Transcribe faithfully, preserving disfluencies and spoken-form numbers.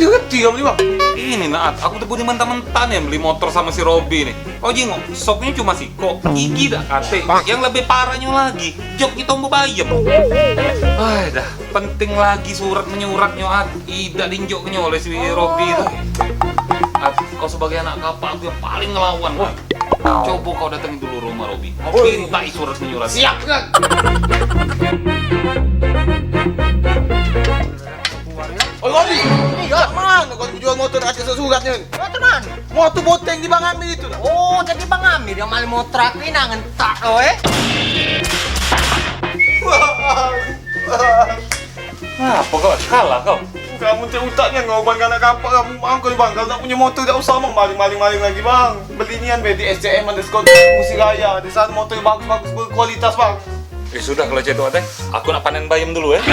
Ngerti kamu ni, Bang? Ini, Naat, aku tu budi mentah-mentah nih beli motor sama si Robi nih. Kau jengok, soknya cuma sikok, gigi dak katek. Yang lebih parahnyo lagi, joknya tombol bayem. Ai dah, penting lagi surat menyuratnyo, At. Idak dinjoknyo oleh si Robi tu. At, kau sebagai anak kapak aku yang paling ngelawan, At. Coba kau datangi dulu rumah Robi. Kau pintai surat menyurat. Siap, kan? Oi, Robi. Iya. Cak mano kau jual motor dak ado suratnyo? Motor mano? Motor boteng di Bang Amir itu. Oh, jadi Bang Amir yang maling motor aku ini ngentak kau, eh? Apa kau? Kalah kau? Kamu cak utaknya ngoban anak kapak kamu, Bang. Kau, Bang, kalau nak punya motor dak usah, Bang, maling-maling-maling lagi, Bang. Beli nian be di S C M underscore Musi Raya. Di sana motor bagus-bagus, berkualitas, Bang. Eh, sudah kalau cak itu, Teh. Aku nak panen bayem dulu, eh.